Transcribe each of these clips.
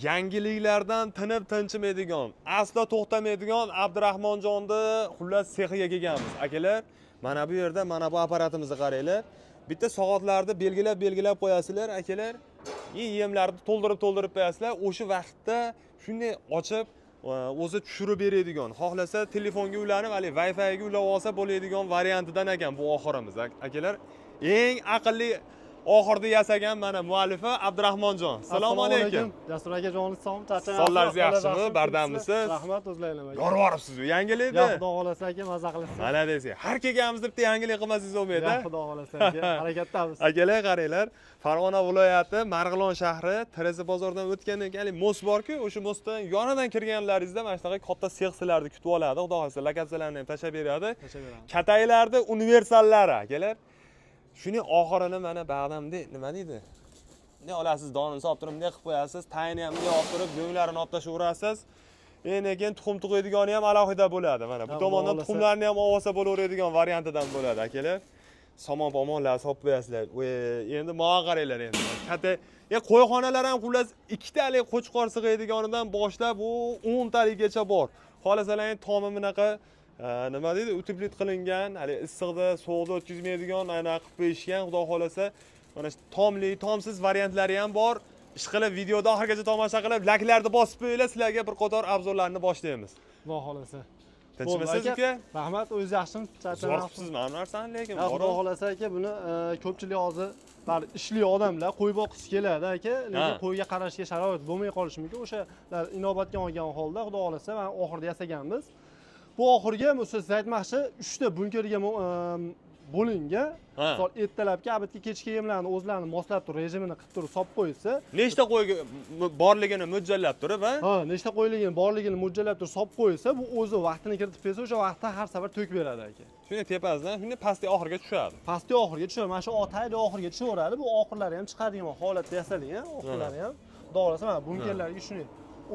Yangiliklardan tinib tinchimaydigan, aslo to'xtamaydigan Abdurahmonjonni xullas sexiga kelganmiz. Akalar, mana bu yerda mana bu apparatimizni qaranglar. Bitta soatlarni belgilab belgilab qo'yasizlar, akalar. Yemlarni to'ldirib to'ldirib qo'yasizlar. O'sha vaqtda shunday ochib o'zi tushirib beradigan, xohlasa telefonga ulanib, haligi Wi-Figa ulab olsa bo'ladigan variantidan ekan bu oxirimiz. Akalar, eng aqlli oxirda yasagan mana muallifi Abdurahmonjon. Assalomu alaykum. Jasur aka, joningiz sog'mi? Charchamayapsizmi? Sog'ligingiz yaxshimi? Bardammisiz? Rahmat, o'zlaringlar aka. Yorvoribsiz, yangilikni. Ya, xudo xohlasa aka, maza qilasiz. Mana desak, har kelganimizda bitta yangilik qilmasangiz bo'lmaydi. Ya, xudo xohlasa aka, harakatdamiz. Akalar, qaranglar, Farg'ona viloyati Marg'ilon shahri Terezi bozoridan o'tgandan keyin haligi most bor-ku, o'sha mostdan yonidan kirganlaringizda mana shunaqa katta sex sizlarni kutib oladi. Xudo xohlasa lokatsiyalarni ham tashlab beradi. Tashlab beramiz. Kataklarni universallari, akalar. Shuning oxirini mana bag'damda nima deydi? Bunday olasiz, donini solib turib, bunday qilib qo'yasiz, tayini ham bunday olib turib, go'nglarini olib tashlayverasiz. Endi keyin tuxum tug'aydigani ham alohida bo'ladi. Mana bu Ha, tomondan xudo xohlasa. Tuxumlarni ham olib olsa bo'laveradigan variantidan bo'ladi, akalar. Somon pomonlar solib qo'yasizlar. Voy, endi moga qaranglar endi. Katta qo'yxonalar ham xullas ikkitalik qo'chqor sig'aydiganidan boshlab u 10 taligacha bor. Xohlasalar tomi bunaqa nima deydi, утеплить qilingan, hali issiqda, sovuqda o'tkazmaydigan anaqa qilib qo'yishgan, xudo xohlasa. Mana shu tomli, tomsiz variantlari ham bor. Ishqilib videoda oxirigacha tomosha qilib, layklarni bosib qo'yinglar, sizlarga bir qator обзор larni boshlaymiz. Xudo xohlasa. Tinchmisiz, Bo'ldi, uka? Rahmat, o'zingiz yaxshimisiz? Zo'r Charchamayapsiz? qilibsiz mana bu narsani lekin. Ya, xudo bor-u. xohlasa aka, buni ko'pchilik hozir bari ishli odamlar qo'y boqqisi keladi aka, lekin qo'yga qarashga sharoit bo'lmay qolishi mumkin. O'shalar inobatga olgan holda, xudo xohlasa, mana oxirida yasaganmiz. Bu oxirgi, siz aytmoqchi, 3 ta bunkerga bo'lingan. Misol, ertalabki, обед ga, kechki yemlarni o'zlarini moslab turib, rejimini qilib turib solib qo'yilsa, Nechta qo'yga borligini mo'ljallab turib, ha? Ha, nechta qo'yligini, borligini mo'ljallab turib solib qo'yilsa, bu o'zi vaqtini kiritib bersa, o'sha vaqtda har safar to'kib beradi aka. Shunday tepasidan, shunday pastga oxiriga tushadi. Pastki oxiriga tushadi, mana shu tagida oxiriga tushaveradi. Bu oxirlari ham chiqadigan holatda yasalgan, oxirlari ham. Xudo xohlasa, mana bunkerlarga shuni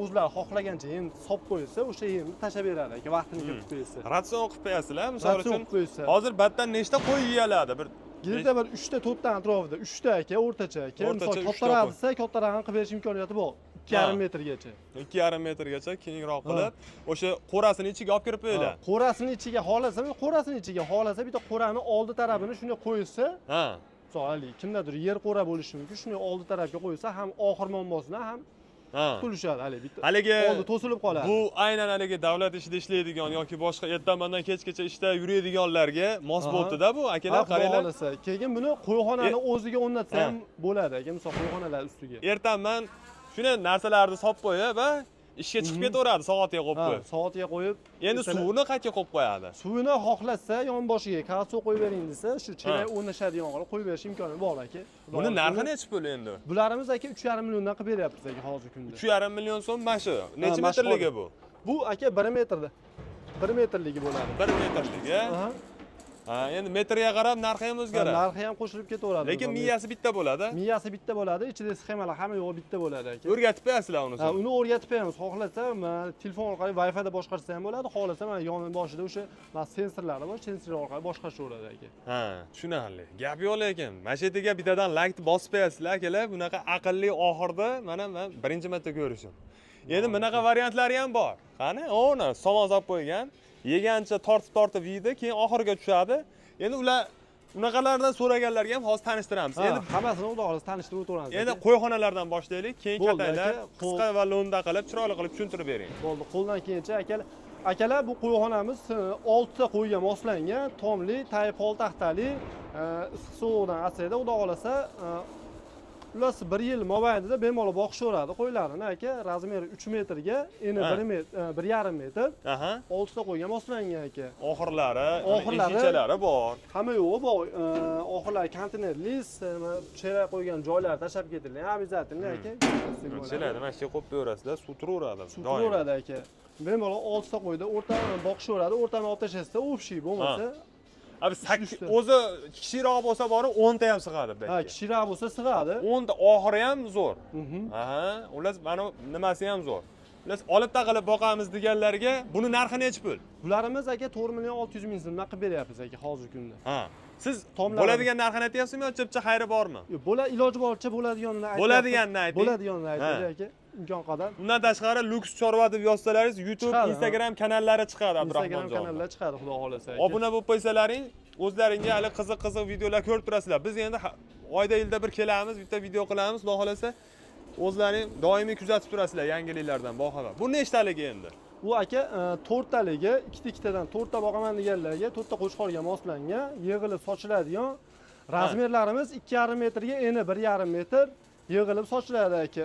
o'zlari xohlagancha yem solib qo'yilsa, o'sha yemni tashlab beradi aka, vaqtini kiritib qo'yilsa. Ratsion qilib qo'yasizlar, misol Ratsion uchun. qilib qo'yilsa. Hozir batdan nechta qo'y yeyiladi? Bir Где-то bir 3 ta 4 ta atrofida, 3 ta aka, o'rtacha aka. O'rtacha Misol, uchta kattaroq qo'y. desa, kattarog'ini qilib berish imkoniyati bor. 2,5 metrgacha. 2,5 metrgacha kengroq qilib, o'sha qo'rasini ichiga olib kirib qo'yinglar. Qo'rasini ichiga xohlasa, qo'rasini ichiga xohlasa, bitta qo'rani oldi tarafini shunday qo'yilsa, misol, haligi kimdadir yer qo'ra bo'lishi mumkin, shunday oldi tarafga qo'yilsa ham oxir muammosidan ham qutulishadi haligi bitta. Haligi oldi to'silib qoladi. Bu aynan haligi davlat ishida ishlaydigan yoki boshqa ertamandan kechgacha ishda yuradiganlarga mos bo'libdi-da bu, akalar, Ha, xudo qaranglar. xohlasa. Keyin buni qo'yxonani o'ziga o'rnatsa ham bo'ladi aka, misol, qo'yxonalar ustiga. Ertaman shuni narsalarni solib qo'yib, ha, ishga chiqib ketaveradi soatiga qo'yib qo'yib. Soatiga qo'yib. Endi suvini qayerga qo'yib qo'yadi? Suvini xohlasa yonboshiga kolso qo'yib bering desa, shu chelak o'rnashadigan qilib qo'yib berish imkoni bor aka. Xudo Buni xohlasa. Narxi nechi pul endi? Bularimiz aka 3,5 milliondan qilib beryapmiz aka hozirgi kunda. 3,5 million so'm mana shu. Necha Mana shu metrligi bu? Bu aka 1 metrda. 1 metrligi bo'ladi. 1 metrligi. Aha. Ha, endi metrga qarab narxi ham o'zgaradi. Narxi ham qo'shilib ketaveradi. Lekin miyasi bitta bo'ladi. Miyasi bitta bo'ladi, ichida sxemalar hamma yo'g'i bitta bo'ladi aka. O'rgatib qo'yasizlar uni. Ha, uni o'rgatib qo'yamiz. Xohlasa, mana telefon orqali Wi-Fi'da boshqarsa ham bo'ladi, xohlasa mana yon boshida o'sha mana sensorlari bor, sensorlar orqali boshqarishaveradi aka. Ha, tushunarli. Gap yo'q lekin. Mana shu yerga bittadan laykni bosib qo'yasizlar, akalar. Bunaqa aqlli oxirda mana men birinchi marta ko'rishim. Endi bunaqa variantlari ham bor. Qani, uni somon solib qo'ygan. Yegancha tortib tortib yeydi, keyin oxiriga tushadi. Endi ular unaqalardan so'raganlarga ham hozir tanishtiramiz. Endi Endi hammasini xudo xohlasa tanishtirib o'tamiz. Endi Aka. Qo'yxonalardan boshlaylik, keyin Bo'ldi, kataklar aka, qisqa va lo'nda qilib, chiroyli qilib tushuntirib bering. Bo'ldi, qo'ldan kelgancha akalar. Akalar, bu qo'yxonamiz oltita qo'yga moslangan, tomli, tagi pol taxtali, issiq sovuqdan asraydi, xudo xohlasa. Xullas, bir yil mobaynida bemalol boqishaveradi qo'ylarini aka. Размер i 3 metrga, eni 1,5 metr. Oltita qo'yga moslangan aka. Oxirlari, Oxirlari- eshikchalari bor. Hamma yo'g'i bor. Oxirlari konteynerli, nima, chelak qo'ygan joylari tashlab ketilgan обязательно aka. Chelakni mana shu yerga qo'yib qo'yaverasizlar, suv turaveradi. Suv Doim. turaveradi aka. Bemalol oltita qo'yda o'rta boqishaveradi, o'rtani olib tashlasa общий bo'lmasa. Abi Uchta. O'zi kichikroq bo'lsa borib 10 ta ham sig'adi bu Ha, yerga. Kichikroq bo'lsa sig'adi. 10 ta oxiri ham zo'r. Aha, xullas mana nimasi ham zo'r. Xullas olib taqilib boqamiz deganlarga buni narxi nechi pul? Bularimiz aka 4 million 600 ming so'mdan qilib beryapmiz aka hozirgi kunda. Ha. Siz Tomlari. Bo'ladigan narxini aytyapsizmi yo chipcha xayri bormi? Yo'q, bo'la iloji boricha bo'ladiganini aytyapmiz. Bo'ladiganini ayting. Bo'ladiganini aytdik aka. Imkon qadar. Undan tashqari Lux Chorva deb yozsalaringiz YouTube, Chiqadi, ha. Instagram kanallari chiqadi Instagram Abdurahmonjon. kanallar chiqadi, xudo xohlasa aka. Obuna bo'lib qo'ysalaring, o'zlaringga hali qiziq-qiziq videolar ko'rib turasizlar. Biz endi oyda yilda bir kelamiz, bitta video qilamiz, xudo xohlasa. O'zlaring doimiy kuzatib turasizlar, yangiliklardan boxabar. Bu nechtaligi endi? Bu aka to'rttaligi, ikkita ikkitadan to'rtta boqaman deganlarga to'rtta qo'chqorga moslangan, yig'ilib sochiladigan. Размер larimiz 2,5 metrga eni 1,5 metr yig'ilib sochiladi aka.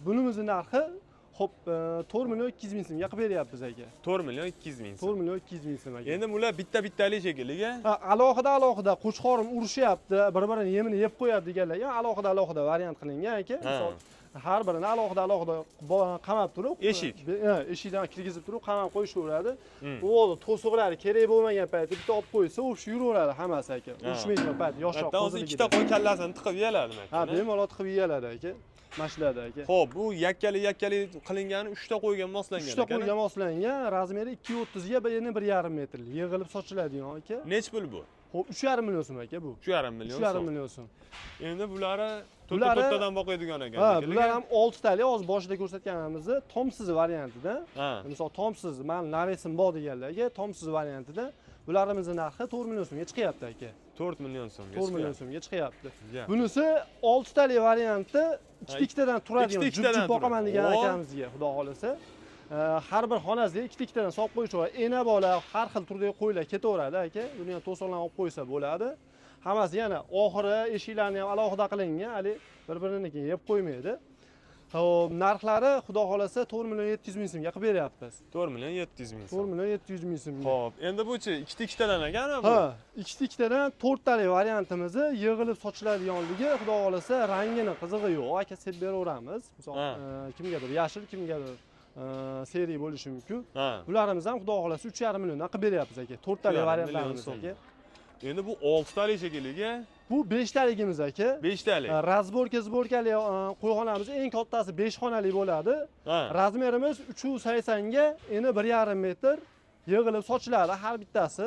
Bunimizni narxi xo'p 4 million 200 ming so'mga qilib beryapmiz aka. 4 million 200 ming so'm. 4 million 200 ming so'm aka. Endi bular bitta bittalik shekilli. Ha, alohida alohida qo'chqorim urushyapti, bir birini yemini yeb qo'yadi deganlarga alohida alohida variant qilingan aka. Misol har birini alohida alohida qamab turib, Eshik. Ha, eshikdan kirgizib turib qamab qo'yishaveradi. U to'siqlari kerak bo'lmagan paytda bitta olib qo'ysa, o'pishib yuraveradi hammasi aka. Urushmaydigan payt, yoshroq Hatto o'zi ikkita qo'y kallasini tiqib yeyaladi. Ha, bemalol tiqib yeyaladi aka. Mana shularda aka. Xo'p, bu yakkali yakkali qilingani 3 ta qo'yga moslangan 3 ta ekan. qo'yga moslangan, размер i 2.30 ga bir 1,5 metr. Yig'ilib sochiladigan aka. Nech pul bu? Xo'p, 3,5 million so'm aka bu. 3,5 million 3,5 so'm. million so'm. Endi bulari to'rtta to'rttadan boqadigan ekan. Ha, bular ham 6 tali, hozir boshida ko'rsatganimizni tomsiz variantida. Misol tomsiz, man навес im bor deganlarga tomsiz variantida bularimizni narxi 4 million so'mga chiqyapti aka. 4 million so'mga. 4 million so'mga chiqyapti. Ya. Bunisi 6 tali varianti, ikkita ikkitadan turadigan, ikkita ikkitadan jup jup boqaman degan turadi. akamizga, xudo xohlasa. Har bir xonasiga ikkita ikkitadan solib qo'yishaveradi. Ena bola har xil turdagi qo'ylar ketaveradi aka. Buni ham to'siqlarni olib qo'ysa bo'ladi. Hammasi yana oxiri eshiklarni ham alohida qilingan, hali bir-biriniki yeb qo'ymaydi. Xo'p, narxlari xudo xohlasa 4 million 700 ming so'mga qilib beryapmiz. 4 million 700 ming 4 so'm. million 700 ming so'mga. Xo'p, endi buchi ikkita ikkitadan ekan bu. Ha, ikkita ikkitadan to'rttalik variantimizni yig'ilib sochiladiganligi, xudo xohlasa rangini qizig'i yo'q, aka, sepib beraveramiz. Misol kimgadir yashil, kimgadir серый bo'lishi mumkin. Bularimiz ham xudo xohlasa 3,5 milliondan qilib beryapmiz aka. To'rttalik 3,5 million variantlarimiz so'm. aka. Endi bu 6 talik shekilli. Bu beshtaligimiz aka. 5 talik. Разборка сборка li qo'yxonamiz eng kattasi 5 xonali bo'ladi. Размер imiz 380 ga eni 1,5 metr yig'ilib sochiladi har bittasi.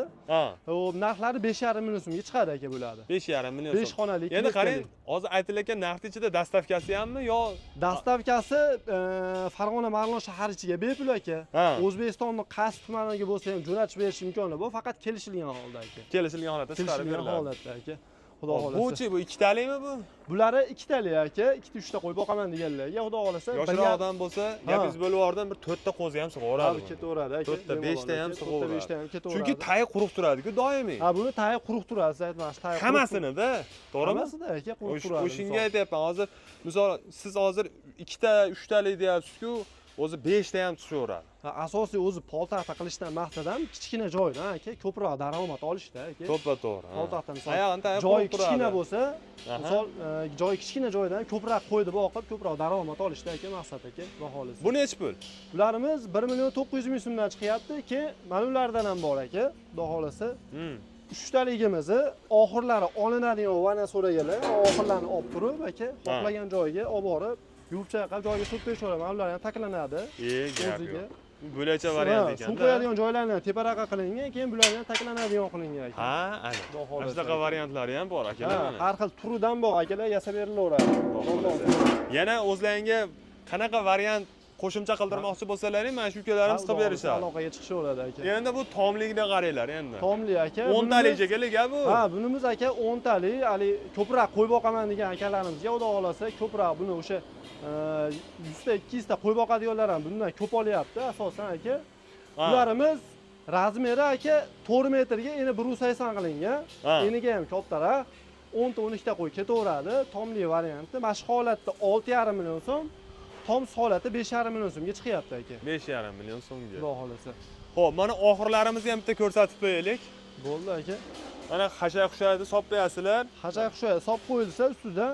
Xo'p, narxlari 5,5 million so'mga chiqadi aka bularni. 5,5 million 5 so'm. xonali. Endi qarang, hozir aytilayotgan narxni ichida доставка si hammi yo Доставка si Farg'ona, Marg'ilon shahar ichiga bepul aka. O'zbekistonni qaysi tumaniga bo'lsa ham jo'natib berish imkoni bor, faqat kelishilgan holda aka. Kelishilgan holatda chiqarib Kelishilgan beriladi. Holatda aka. Xudo Xo'p, xohlasa. buchi, bu ikkitalikmi bu? Bulari ikkitali aka, ikkita uchta qo'y boqaman deganlarga xudo xohlasa Yoshroq odam bo'lsa, gapingiz bo'lib yubordim, bir to'rtta qo'zi ham sig'averadi. Ha, ketaveradi aka. To'rtta, Bemalol beshta ham aka, to'rtta, sig'averadi. beshta ham ketaveradi. Chunki tayi quruq turadi-ku doimiy. Ha, buni tayi quruq turadi, siz aytmoqchi, tayi quruq. Hammasini-da, to'g'rimi? Hammasida aka quruq turadi. O'shanga Misol. aytyapman. Hozir misol siz hozir ikkita, uchtalik deyapsiz-ku, o'zi beshta ham tushaveradi. Ha, asosiy o'zi poltaxta qilishdan maqsad ham kichkina joydan aka ko'proq daromad olishda aka. To'ppa to'g'ri. Ha. Poltaxta misol Oyog'ini tayi joyi quruq kichkina turadi. bo'lsa, misol joyi kichkina joydan ko'proq qo'yni boqib, ko'proq daromad olishda aka maqsad aka, xudo xohlasa. Bu nechi pul? Bularimiz 1 million 900 ming so'mdan chiqyapti. Keyin mana ulardan ham bor aka, xudo xohlasa. Uchtaligimizni oxirlari olinadigan vana so'raganlar, oxirlarini olib turib aka, xohlagan joyiga olib borib, yuvib chayqab joyiga surib qo'yishaveradi. Mana bular ham taklanadi. E, gap O'ziga. yo'q. Bu bo'lakcha variant Ha, ekan. suv qo'yadigan joylarni ham teparaqa qilingan, keyin bularni ham taklanadigan qilingan aka. Ha, ana. Xudo Mana xohlasa. shunaqa variantlari ham bor akalar Ha, mana. har xil turidan bor akalar, yasab berilaveradi. Xudo xohlasa. Yana o'zlaringga qanaqa variant qo'shimcha qildirmoqchi bo'lsalaring, mana shu ukalarimiz Ha, qilib xudo xohlasa berishadi. aloqaga chiqishaveradi aka. Endi bu tomlikni qaranglar endi. Tomli aka. 10 talik shekilli bu. Ha, bunimiz aka 10 talik, hali ko'proq qo'y boqaman degan akalarimizga xudo xohlasa ko'proq buni o'sha 100 ta, 200 ta qo'y boqadiganlar ham bundan ko'p olyapti asosan aka. Bularimiz размер i aka 4 metrga eni 180 qilingan. Eniga ham kattaroq. 10 ta 12 ta qo'y ketaveradi. Tomli varianti. Mana shu holatda 6,5 million so'm, tom holati 5,5 million so'mga chiqyapti aka. 5,5 million so'mga. Xudo xohlasa. Xo'p, mana oxirlarimizni ham bitta ko'rsatib qo'yaylik. Bo'ldi aka. Mana xashay xushayni solib qo'yasizlar. Xashay xushay solib qo'yilsa ustida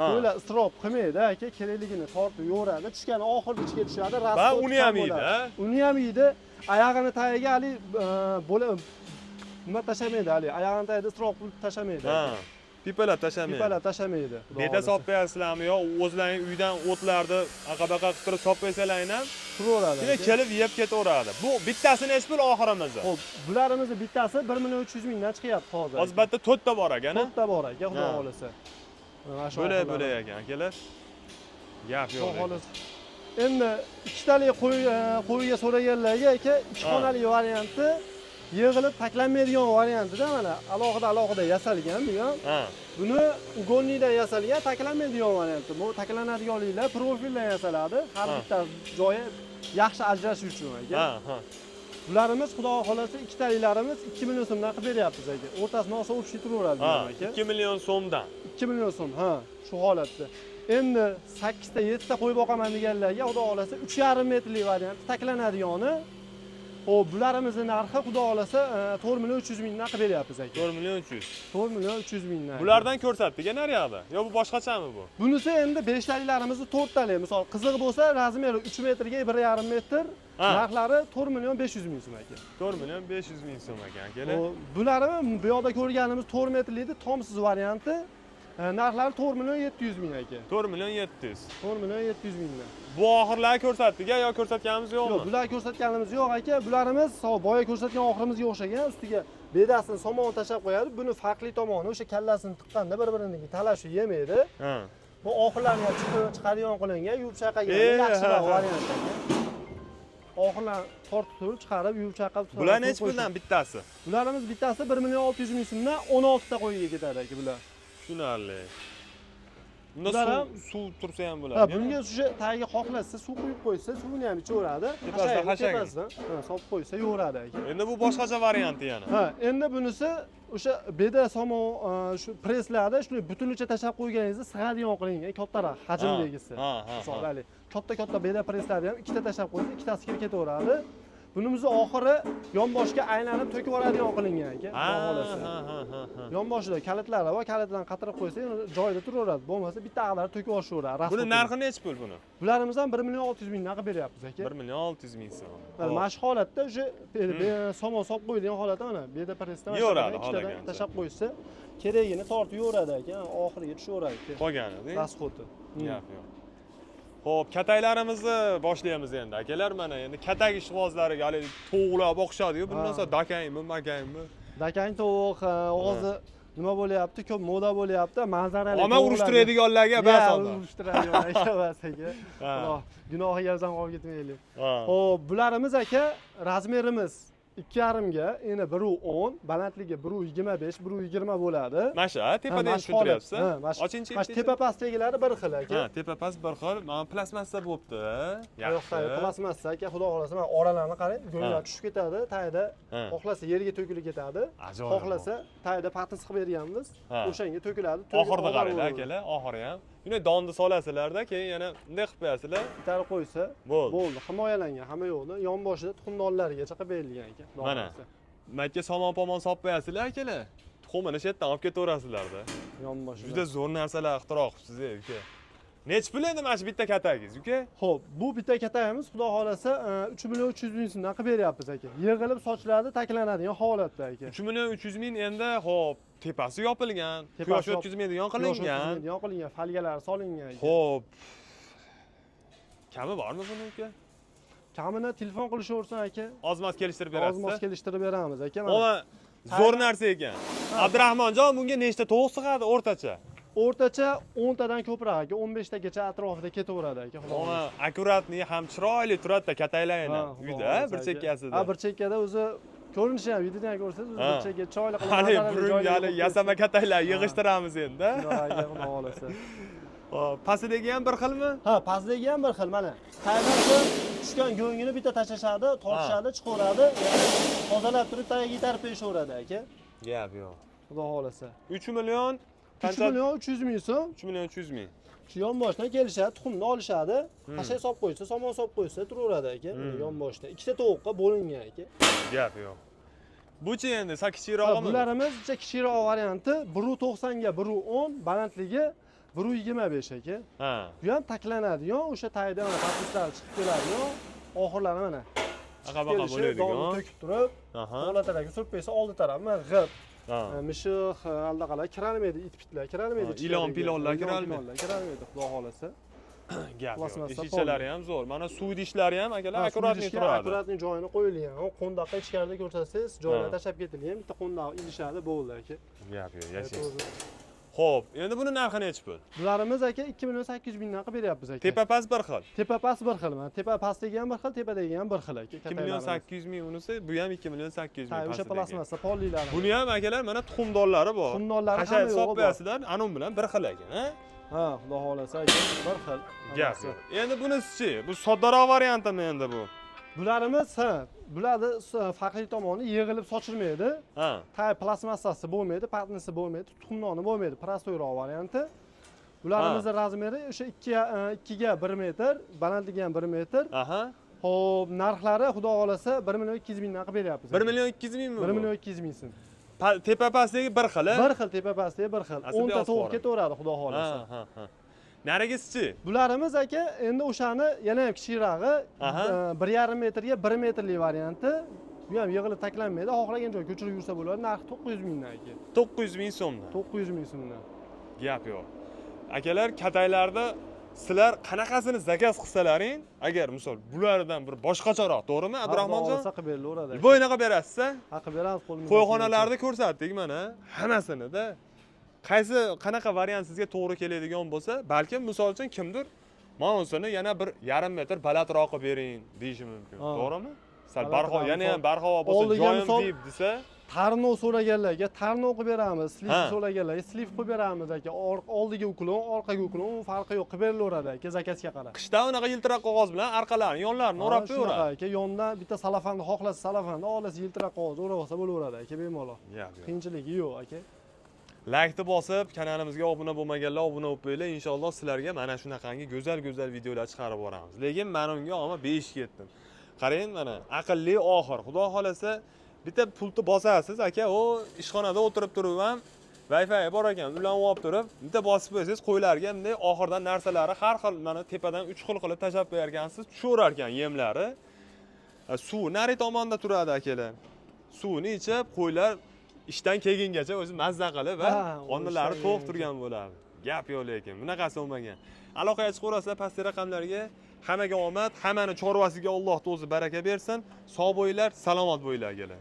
qo'ylar isrof qilmaydi aka, kerakligini tortib yo'radi. Tushgani oxirgi ichga tushadi, Va расход uni ham kam yeydi, bo'ladi. ha? Uni ham yeydi. Oyog'ini tagiga hali bo'la nima tashlamaydi hali. Oyog'ini tagida isrof qilib tashlamaydi. Ha. Pipalab tashlamaydi. Pipalab tashlamaydi. Xudo Beta xohlasa. solib qo'yasizlarmi yo o'zlaring uydan o'tlarni aqa-baqa qilib turib solib qo'ysalaring ham Turaveradi. shuni Aka. kelib yeb ketaveradi. Bu bittasi nechi pul oxirimizni? Xo'p, bularimizni bittasi 1 million 300 mingdan chiqyapti hozir. Hozir bitta to'rtta bor ekan, ha? To'rtta bor aka, xudo Ha. xohlasa. Mana shu Bo'lak oxirlari. bo'lak ekan, akalar. Gap Xudo yo'q. xohlasa. Endi ikkitalik qo'y qo'yga so'raganlarga aka, ikki xonali varianti, yig'ilib taklanmaydigan variantida mana alohida alohida yasalgan bu ham. Buni угольник dan yasalgan, taklanmaydigan varianti. Bu taklanadiganliklar profildan yasaladi. Har bitta joyi yaxshi ajrashish uchun aka. Ha, ha. Bularimiz, xudo xohlasa, ikkitaliklarimiz 2 million so'mdan qilib beryapmiz aka. O'rtasini olsa, общий turaveradi bu ham aka. 2 million so'mdan. 2 million so'm, ha, shu holatda. Endi 8 ta, 7 ta qo'yib boqaman deganlarga, xudo xohlasa, 3,5 metrlik variant, taklanadigani. Xo'p, bularimizni narxi, xudo xohlasa, 4 million 300 mingdan qilib beryapmiz aka. 4 million 300. 4 million 300 mingdan. Bulardan ko'rsatdik naryoqda. Yo bu boshqachami bu? Bunisi endi beshtaliklarimizni to'rttalik. Misol, qiziq bo'lsa, размер i 3 metrga 1,5 metr, narxlari 4 million 500 ming so'm aka. 4 million 500 ming so'm ekan, akalar. Xo'p, bularimi bu yoqda ko'rganimiz 4 metrlikni tomsiz varianti, narxlari 4 million 700 ming aka. 4 million 700. 4 million 700 mingdan. Bu oxirlarni ko'rsatdik yo ko'rsatganimiz yo'qmi? Yo'q, bular ko'rsatganimiz yo'q aka. Bularimiz boya ko'rsatgan oxirimizga o'xshagan, ustiga bedasini somon tashlab qo'yadi. Buni farqli tomoni, o'sha kallasini tiqqanda bir-biriniki talashib yemaydi. Bu oxirlarni ham chiqadigan qilingan, yuvib chayqagan yaxshiroq variant aka. Oxirlarni tortib turib chiqarib, yuvib chayqab Bular turib nechi qo'yish. puldan bittasi? Bularimiz bittasi 1 million 600 ming so'mdan, 16 ta qo'yga ketadi aka bular. Tushunarli. Bunda Bular suv suv tursa ham bo'ladi. Ha, bunga o'sha tagiga xohlasa suv quyib qo'ysa, suvini ham ichaveradi. Tepasidan Hashagini hashagini. Tepasidan, ha, solib qo'ysa yo'radi aka. Endi bu boshqacha varianti yana. Ha, endi bunisi o'sha beda somon shu presslarda shuni butunicha tashlab qo'yganingizda sig'adigan qilingan, kattaroq hajmligisi. Ha, ha, Misol, ha. haligi katta katta beda presslarni ham ikkita tashlab qo'ysa, ikkitasi kirib ketaveradi. Bunimizni oxiri yonboshga aylanib to'kib yuboradigan qilingan aka. Xudo xohlasa. Ha, ha, ha, ha. Yonboshida kalitlari bor, kalitdan qatirib qo'ysa, joyida turaveradi. Bo'lmasa bitta ag'darib to'kib yuborishaveradi. Buni narxi nechi pul buni? Bularimiz ham 1 million 600 mingdan qilib beryapmiz aka. 1 million 600 ming so'm. Mana mana shu holatda o'sha somon solib qo'yilgan holatda mana beda pressda mana Yo'radi shunaqa ikkitadan xohlagancha. tashlab qo'ysa, keragini tortib yo'radi aka, oxiriga tushaveradi aka. Qolgani. Расход i. Gap yo'q. Xo'p, kataklarimizni boshlaymiz endi. Akalar, mana endi katak ishqibozlariga haligi tovuqlar boqishadi-yu, bundan so'ng dakangmi, makangmi? Dakang tovuq hozir nima bo'lyapti? Ko'p moda bo'lyapti. Manzarali Omma tovuqlarni- urushtiradiganlarga bas Ya, onda. urushtiradiganlarga bas aka. Xudo gunohiga biz ham qolib ketmaylik. Xo'p, bularimiz aka, размер imiz 2,5 ga, eni 1,10, balandligi 1,25, 1,20 bo'ladi. Mana shu, ha, tepada Ha, ham mana shu tushuntiryapsiz. holat. Ha, mana shu. Ochinchi. Mana shu tepa pastdagilari bir xil aka. Ha, tepa past bir xil. Mana plastmassa bo'libdi. Oyoqdagi Yaxshi. Plastmassa aka, xudo xohlasa, mana oralarni qarang, go'nglar tushib ketadi, tagida xohlasa yerga to'kilib ketadi. Ajoyib. Xohlasa tagida patnis qilib berganmiz. O'shanga to'kiladi. Oxirida qaranglar, akalar, oxiri ham. Shunday donni solasizlarda, keyin yana bunday qilib qo'yasizlar. Itarib qo'ysa, Bo'ldi. Bo'ldi, himoyalangan hamma yo'qni, yonboshida tuxumdonlarigacha qilib berilgan aka. Xudo Mana. xohlasa. Makka somon pomon solib qo'yasizlar, akalar. Tuxumini shu yerdan olib ketaverasizlarda. Yonboshida. Juda zo'r narsalar ixtiro qilibsiz, ey uka. Nechi pul endi mana shu bitta katagingiz, uka? Xo'p, bu bitta katagimiz, xudo xohlasa, 3 million 300 ming so'mdan qilib beryapmiz aka. Yig'ilib sochiladi, taklanadigan holatda aka. 3 million 300 ming endi, xo'p, tepasi yopilgan, Tepasi quyosh o'tkazmaydigan Quyosh qilingan. o'tkazmaydigan qilingan, folgalari solingan aka. Xo'p. Kami bormi buni, uka? Kamini telefon qilishaversin aka. Ozmoz kelishtirib Ozmoz berasiz. Kelishtirib beramiz aka. Mana. Omma zo'r narsa ekan. Abdurahmonjon, bunga nechta tovuq sig'adi o'rtacha? O'rtacha 10 tadan ko'proq aka, 15 tagacha atrofida ketaveradi aka, xudo Omma xohlasa. Аккуратный ham chiroyli turadi-da kataklar Ha, yana xudo uyda, xohlasa bir aka. chekkasida. Ha, bir chekkada o'zi ko'rinishi ham, videodan ham ko'rsangiz, o'zi bir chekka chiroyli qilib Hali manzarali burunga joyga hali qo'yib yasama qo'yibsiz. kataklar yig'ishtiramiz endi. Shunaqa aka, xudo xohlasa. Xo'p, pastidagi ham bir xilmi? Ha, pastdagi ham bir xil mana. Taydan tushgan go'ngini bitta tashlashadi, tortishadi, chiqaveradi, yana tozalab turib tagiga itarib qo'yishaveradi aka. Gap yo'q. Xudo xohlasa. 3 million 3 qancha? Million 300 ming so'm. 3 million 300 ming. Shu yonboshdan kelishadi, tuxumni olishadi. Xashak solib qo'ysa, somon solib qo'ysa turaveradi aka. Yonboshda. Ikkita tovuqqa bo'lingan aka. Gap yo'q. Buchi endi sal Ha, kichikrog'imi? bularimiz bitta kichikroq varianti, 1.90 ga 1.10, balandligi 1.25 aka. Bu ham taklanadigan, o'sha tagida mana patnislar chiqib keladigan, oxirlari mana chiqib Aqa-baqa kelishi, bo'ladigan. donni to'kib turib, holatlarga surib qo'ysa, oldi tarafi mana g'ib, mishiq, allaqalar kirolmaydi, it pitlar kirolmaydi. Ha, ilon pilonlar Ilon kirolmaydi. pilonlar kirolmaydi, xudo xohlasa. Gap yo'q. Plastmassa Eshikchalari ham zo'r. Mana suv idishlari ham, akalar, Ha, аккуратный suvdishga turadi. Аккуратный joyini qo'yilgan. U qo'ndoqqa ichkarida ko'rsatsangiz, joylar Ha. tashlab ketilgan, bitta qo'ndoq ilishadi, bo'ldi aka. Gap yo'q, yashang. O'zi. Xo'p, endi buni narxi nechi pul? Bularimiz aka 2 million 800 mingdan qilib beryapmiz aka. Tepa past bir xil. Tepa past bir xil, mana tepa pastdagi ham bir xil, tepadagi ham bir xil aka. 2 million 800 ming unisi, bu ham 2 million 800 ming. Ha, o'sha plastmassa polliklari. Buni ham akalar mana tuxumdonlari bor. Tuxumdonlari Hasha hamma yo'g'i hisob bor. qo'yasizlar, anun bilan bir xil ekan, ha? Ha, xudo xohlasa aka, bir xil. Gap yo'q. Endi bunisichi, bu soddaroq variantimi endi bu? Bularimiz, ha, bularni farqli tomoni yig'ilib sochilmaydi. Ha. Tay plastmassasi bo'lmaydi, patnisi bo'lmaydi, tuxumdoni bo'lmaydi, prostoyroq varianti. Bularimizni razmeri o'sha 2 ga 1 metr, balandligi ham 1 metr. Aha. Xo'p, narxlari xudo xohlasa 1 million 200 mingdan qilib beryapmiz. 1 million 200 mingmi? 1 million 200 ming so'm. Tepa pastligi bir xil, Bir xil, tepa pastligi bir xil. Aslida 10 ta yoz tovuq qorin. ketaveradi xudo xohlasa. Ha, ha, ha. Narigisichi? Bularimiz aka endi o'shani yana ham kichikrog'i, 1,5 metrga 1 metrlik varianti. Bu ham yig'ilib taklanmaydi. Xohlagan joyga ko'chirib yursa bo'ladi. Narxi 900 mingdan aka. 900 ming so'mdan. 900 ming so'mdan. Gap yo'q. Akalar, kataylarda sizlar qanaqasini zakaz qilsalaring, agar misol bulardan bir boshqacharoq, to'g'rimi, Abdurahmonjon? Xudo xohlasa qilib berilaveradi. Любой qilib berasiz? Ha, qilib beramiz qo'limizdan. Qo'yxonalarni ko'rsatdik mana, hammasini-da. Qaysi qanaqa variant sizga to'g'ri keladigan bo'lsa, balkim misol uchun kimdir mana unisini yana 1,5 metr balandroq qilib bering deyishi mumkin. Ha. To'g'rimi? Sal Balandroq, barhavo, yana ham misol- barhavo bo'lsa, oldiga joyim misol- deb desa, Tarnov so'raganlarga tarnov qilib beramiz, слив Ha. so'raganlarga слив qilib beramiz aka. Oldiga уклон, orqaga уклон, farqi yo'q, qilib berilaveradi aka, zakazga qarab. Qishda unaqa yiltiroq qog'oz bilan orqalarini, yonlarini o'rab Ha, shunaqa qo'yaveradi. aka, yondan bitta salafanni xohlasa salafanni, xohlasa yiltiroq qog'oz o'rab olsa bo'laveradi aka, bemalol. Gap yo'q. Qiyinchiligi yo'q aka. Laykni bosib, kanalimizga obuna bo'lmaganlar obuna bo'lib qo'yinglar. Inshaalloh sizlarga mana shunaqangi go'zal-go'zal videolar chiqarib boramiz. Lekin men unga omma 5 ketdim. Qarang mana, aqlli oxir. Xudo xolasa bitta pultni bosasiz aka, u ishxonada o'tirib turib ham Wi-Fi bor ekan, ulanib olib turib, bitta bosib qo'ysangiz, qo'ylarga bunday oxirdan narsalari har xil mana tepadan 3 xil qilib tashlab qo'yar ekansiz, tushaverar ekan yemlari. Suv nari tomonda turadi akalar. Suvni ichib, qo'ylar ishdan kelgungacha o'zi mazza qilib, Ha, qornlari ishdan to'q kelgungacha. turgan bo'ladi. Gap yo'q lekin, bunaqasi bo'lmagan. Aloqaga chiqaverasizlar pastki raqamlarga. Hammaga omad, hammani chorvasiga Alloh o'zi baraka bersin. Sog' bo'linglar, salomat bo'linglar akalar.